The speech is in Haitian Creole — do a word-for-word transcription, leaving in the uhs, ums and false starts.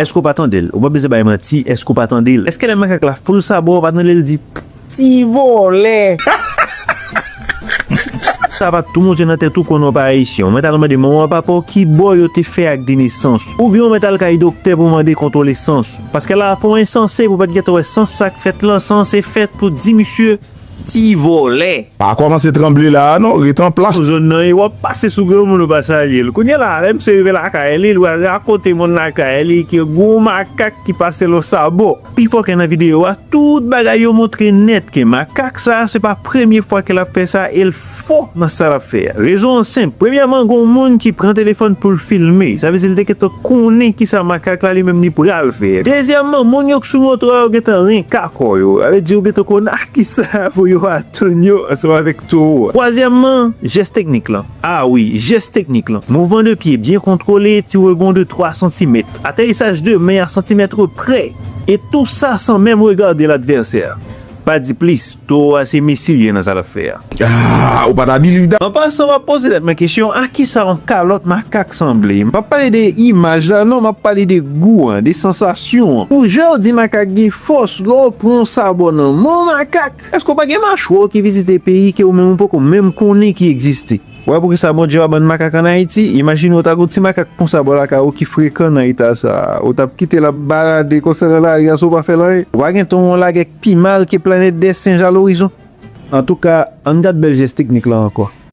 Èske w pa tande l? Ou pa bezwen bay manti, èske w pa tande l? Èske lè makak la fout l sabò, ou pa tande l di, "Ti vòlè"? Sa pa tou monte nan tèt ou konnen w pa ayisyen. Ou mèt al mande manman w, papa w ki bò yo te fè ak de nesans ou. Oubyen ou mèt al kay doktè pou mande kontwole sans ou. Paske la, pou ensanse, pou pa t gentan wè sans sa k fèt lan, sans se fèt pou di misye, "Ti vòlè". Pa kòmanse tranble la a non, ret an plas. Zòn nan e w ap pase sou granmoun ou pa salye l. Kounye la, lè misye rive lakay li, li pral rakonte moun lakay li ke gon makak ki pase l yon sabò. Pi fò ke nan videyo a, tout bagay yo montre nèt ke makak sa a se pa premye fwa ke l ap fè sa e l fò nan sa l ap fè a. Rezon an senp. Premyèman, gon moun ki pran telefòn pou l filme. Sa vle di l te gentan konnen kisa makak la li menm li pral fè. Dezyèmman, moun yo k sou moto a yo gentan renka kò yo. Sa vle di yo gentan konn a kisa pou yo atann yo ansanm avèk towo a. Twazyèmman, jès teknik lan. A wi, jès teknik lan. Mouvman de pye byen kontwole, ti rebon de twa santimèt, aterisaj de men a santimèt prè, e tou sa san menm regade ladvèsè. Pa di plis, towo a se mesi l ye nan sa l ap fè a. Ah, ou pa ta believe that. An pasan, w ap poze tèt mwen kesyon, a kisa yon kalòt makak sanble? M p ap pale de imaj la non, m ap pale de gou an, de sansasyon an. Pou jan w di makak gen fòs, lè w pran yon sabò nan men yon makak, èske w pa gen machwè w ki vizite peyi ke ou menm ou poko menm konnen ki egziste? Ou wè poukisa Bondye pa bann makak ann Ayiti? Imajine w ta gon ti makak konsa bò lakay ou ki frekan nan eta sa a. Ou t ap kite l ap balade konsa nan lari a san w pa fè l anyen? Ou pa gen tan w lage k pi mal ke planèt dè senj a lorizon? Antouka, ann gad bèl jès teknik la ankò.